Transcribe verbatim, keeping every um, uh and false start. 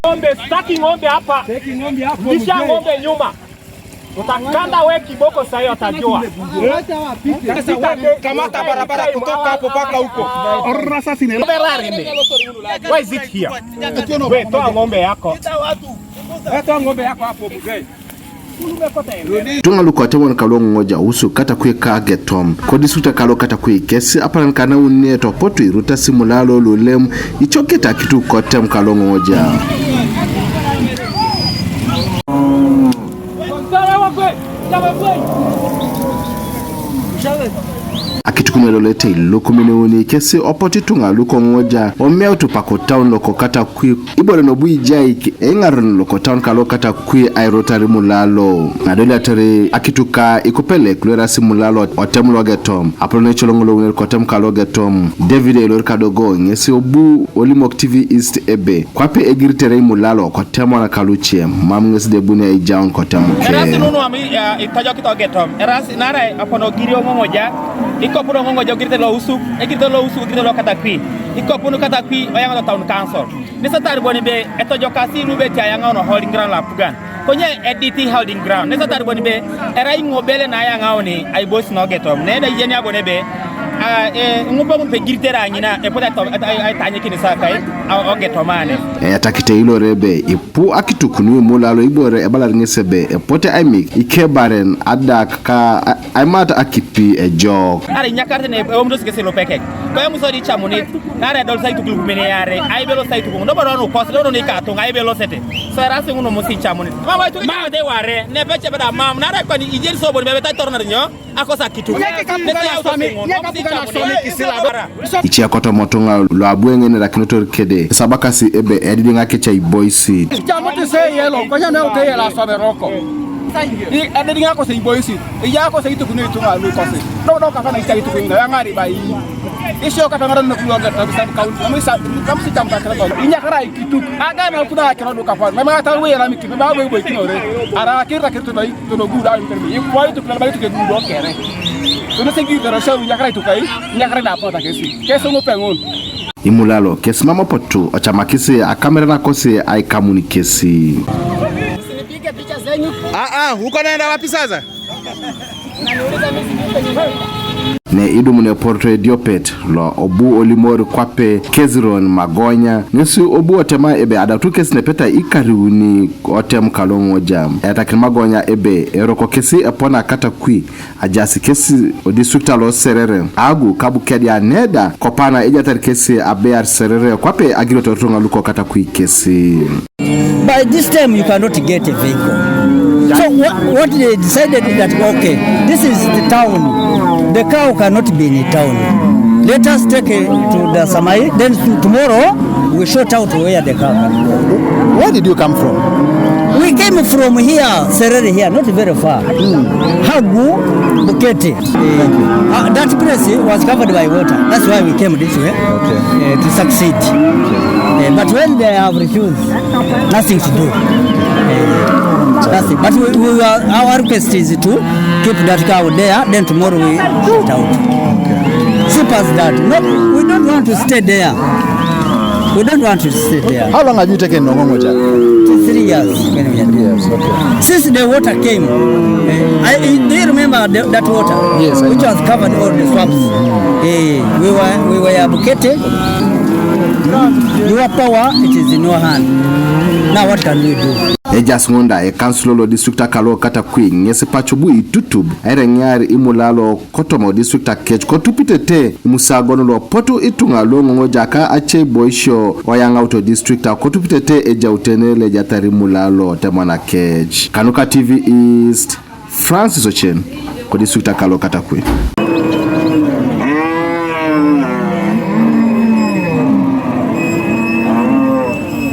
Ng'ombe, sitaki ng'ombe hapa. Lisha ng'ombe nyuma. Utakanda we kiboko sasa, utajua. Sasa wewe kamata barabara kutoka hapo mpaka huko. Where is it here? We, toa ng'ombe yako. Wewe toa ng'ombe yako hapo, mzee. Tuŋa luko temon kalo Ŋoŋoja Usuk kata kwe ka Getom ko district kalo kata kwe kesi aparan kana unne to potu irutasi mulalo lulem ichoketa kitu ko tem kalo Ŋoŋoja. Akitukun elolete ilukumin uni kesi opot ituŋa luko Ŋoŋoja omeu tu pako taun loko kata kwi ibore nobu ijai eiŋaron loko taun kalo kata kwi airotari mulalo. Nadoli atere akituka ikupelek luerasi mulalo otem lo Getom. Apolon ecoloŋ lo uner kotem kalo Getom David Elor Kadogo ŋesi obu olimok T V East ebe kwape egiritere imulalo kotemon kaluce mam ŋes debuni aijaun kotem ke. Erasi nunu ami, eh, itojokito Getom. Erasi nare apono girio Ŋoŋoja. Ikopuno Ŋoŋoja ogirite lo Usuk. Egirite lo Usuk, egirite lo Katakwi. Ikopunu Katakwi oyaŋ lo town council. Nesatar bon ebe etojokasi lubeti ayaŋaun holding ground lo apugan. Konye edit holding ground. Nesatar bon ebe erai ŋobele na ayaŋauni aibosi no Getom. Neda ijeni abon ebe, ah, eh, ŋuboŋun pegiritere aŋina epote aitanyekini sakai o Getom ane. Eyatakite ilore ebe ipu akitukunu imulalo ibore ebalar ŋes ebe epote aimik ikebaren adak ka a- aimat akipi ejok. Nare inyakarete ne eomitos kesi lupekek. Koya musodi icamunit. Nare edol sa ituk lukumen iare, aibelo sa ituk ŋun, dobo donu kos, dobo donu ikatuŋ, aibelo sete. So erasi ŋun musi icamunit. Mama ituk icamunit iware, nepeche beda mam, nare kwani ijeni sobon bebe tai toronar nyo? Akosa kituk. Nete yau sosi ŋun, musi icamunit. Ice kotomotuŋa lo abu eŋenerakinetor kede, esabakasi ebe edidiŋ akeca iboisit. Icamuti se yelo, konya neute yelo aswaberoko. I edediŋ akosa iboisit. Iya kosa itukuni ituŋa lu kosi. Do do kapa na ica itukuni do yaŋari bai. Isio kata ŋaran na kulo gata bisa kaun. Kamu isa kamu si jam takra do. Inya kara ikituk. Aga na kuna kira do kapa. Mama ta we na miki. Mama we we kinore. Ara kira kira to dai. To do guda in termi. Ikwai tukuna bai tuke gudo kere. To na segi dara sha inya kara itukai. Inya kara da pota kesi. Kesi ngo pengun. Imulalo kesimama potu ocamakisi akamera nakosi aikamuni kesi. Msinipige picha zenyu. Ah, ah, uko naenda wapi sasa? Na niuliza mimi sijui penye naenda. Ne idumun eporto ediopet lo obu olimor kwape Keziron Magonya ŋesi obu otema ebe adatu kesi nepeta ikariuni otem kalo Ŋoŋoja. Etakin Magonya ebe eroko kesi epona Katakwi. Ajasi kesi o district alo Serere agu kabu kedia neda kopana ejatar kesi abear Serere kwape agiriotor tuŋa luko Katakwi kesi. By this time you cannot get a vehicle. So what, what they decided is that, okay, this is the town. The cow cannot be in the town. Let us take it to the Samai. Then tomorrow we sort out where the cow can go. Where did you come from? We came from here, Serere here, not very far. Hagu, Bukete. Uh, that place was covered by water. That's why we came this way, okay, uh, to succeed. Uh, but when they have refused, nothing to do. Uh, nothing. But we, we are, our request is to keep that cow there, then tomorrow we sort out. Simple as that. No, we don't want to stay there. We don't want to sit there. How long have you taken Ŋoŋoja? Three years when we are there. Yes, okay. Since the water came, eh, I, do you remember the, that water? Yes, I know. Which has covered all the swamps. Eh, we were, we were Bukete. Your power, it is in your hand. Now what can we do? Ejas ŋunda e kansulo lo district akalo Katakwi ŋesi pacobu itutub aireŋiar imulalo kotoma district akec kotupitete imusagon lo potu ituŋa lu Ŋoŋoja ka aceiboisio oyaŋauto district a kotupitete ejautene lejatari mulalo temana kec. Kanuka T V East, Francis Ochen, ko district akalo Katakwi.